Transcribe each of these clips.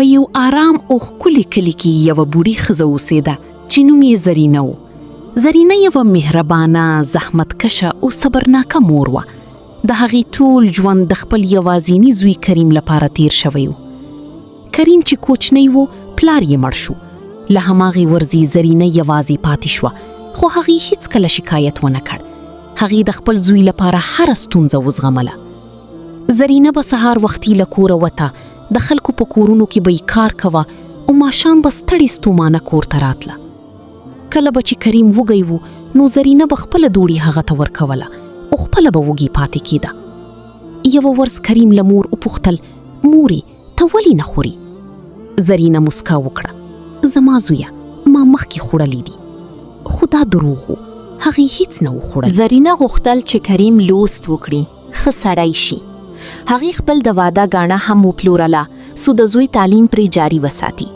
په یو آرام او ښکلي کلي کې یوه بوډۍ ښځه اوسېده چې نوم یې زرینه و. زرینه یوه مهربانه، زحمتکشه او صبرناکه مور وه. د هغې ټول ژوند د خپل یوازیني زوی کریم لپاره تیر شوی و. کریم چې کوچنی و، پلار یې مړ شو. له هماغې ورځې زرینه یوازې پاتې شوه، خو هغې هیڅکله شکایت ونه کړ. هغې د خپل زوی لپاره هره ستونزه وزغمله. زرینه به سهار وختي له کوره وته، د خلکو په کورونو کې به یې کار کوه او ماښام به ستړې ستومانه کور ته راتله. کله به چې کریم وږی و، نو زرینه به خپله دوړي هغه ته ورکوله او خپله به وږي پاتې کېده. یوه ورځ کریم له مور وپوښتل، مورې، ته ولې نه خوري؟ زرینه مسکا وکړه، زما زویه، ما مخکې خوړلي دي. خو دا دروغ و، هغې هیڅ نه و خوړلي. زرینه غوښتل چې کریم لوست وکړي، ښه سړی شي. هغې خپل د واده ګاڼه هم وپلورله څو د زوی تعلیم پرې جاري وساتي.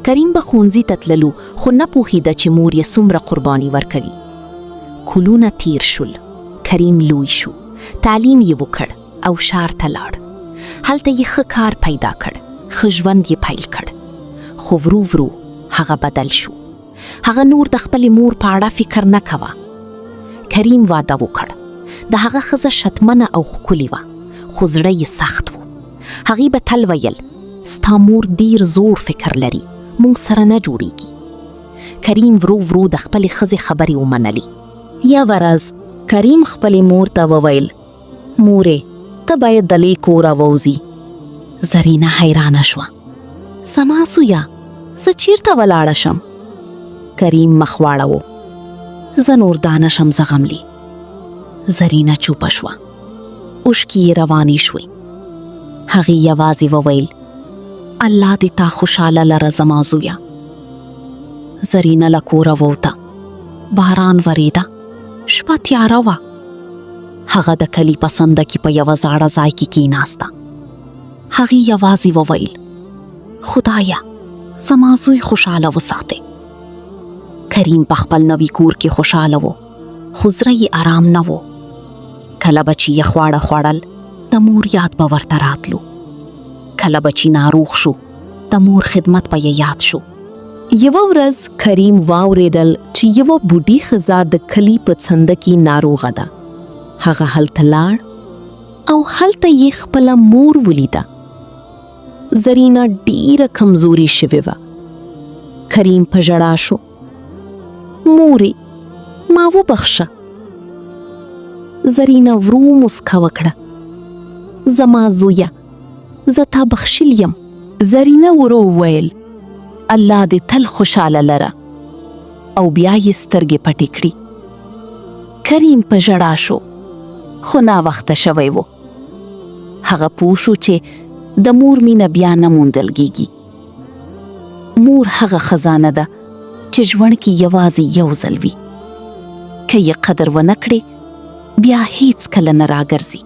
کریم به ښوونځي ته تللو خو نه پوهېده چې مور یې څومره قرباني ورکوي. کلونه تېر شول، کریم لوی شو، تعلیم یې وکړ او ښار ته لاړ. هلته یې ښه کار پیدا کړ، ښه ژوند یې پیل کړ. خو ورو ورو هغه بدل شو. هغه نور د خپلې مور په اړه فکر نه کوه. کریم واده وکړ. د هغه ښځه شتمنه او ښکلې وه، خو زړه یې سخت و. هغې به تل ویل، ستا مور ډیر زوړ فکر لري، مونږ سره نه جوړیږي. کریم ورو ورو د خپلې ښځې خبرې ومنلې. یوه ورځ کریم خپلې مور ته وویل، مورې، ته باید د لې کوره ووځي. زرینه حیرانه شوه. زما زویه، زه چیرته ولاړه شم؟ کریم مخ واړوو. زه نور دا نه شم زغملی. زرینه چوپه شوه. اوښکې یې روانې شوې. هغې یوازې وویل، الله دې تا خوشحاله لره زما زویه. زرینه له کوره ووته. باران ورېده. شپه تیاره وه. هغه د کلي په څنډه کې په یوه زاړه ځای کې کیناسته. هغې یوازې وویل، خدایه زما زوی خوشحاله وساتې. کریم په خپل نوي کور کې خوشحاله و، خو زړه یې ارام نه و. کله به چې یې خواړه خوړل، د مور یاد به ورته راتلو. کله به چې ناروغ شو، د مور خدمت به یې یاد شو. یوه ورځ کریم واورېدل چې یوه بوډۍ ښځه د کلي په څنډه کې ناروغه ده. هغه هلته لاړ او هلته یې خپله مور ولیده. زرینه ډیره کمزورې شوې وه. کریم په ژړا شو. مورې، ما وبخښه. زرینه ورو موسکا وکړه. زما زویه، زه تا بخښلی یم. زرینه ورو وویل، الله دې تل خوشحاله لره. او بیا یې سترګې پټې کړې. کریم په ژړا شو، خو ناوخته شوی و. هغه پوه شو چې د مور مینه بیا نه موندل کیږي. مور هغه خزانه ده چې ژوند کې یوازې یو ځل وي. که یې قدر ونه کړې، بیا هیڅکله نه راګرځي.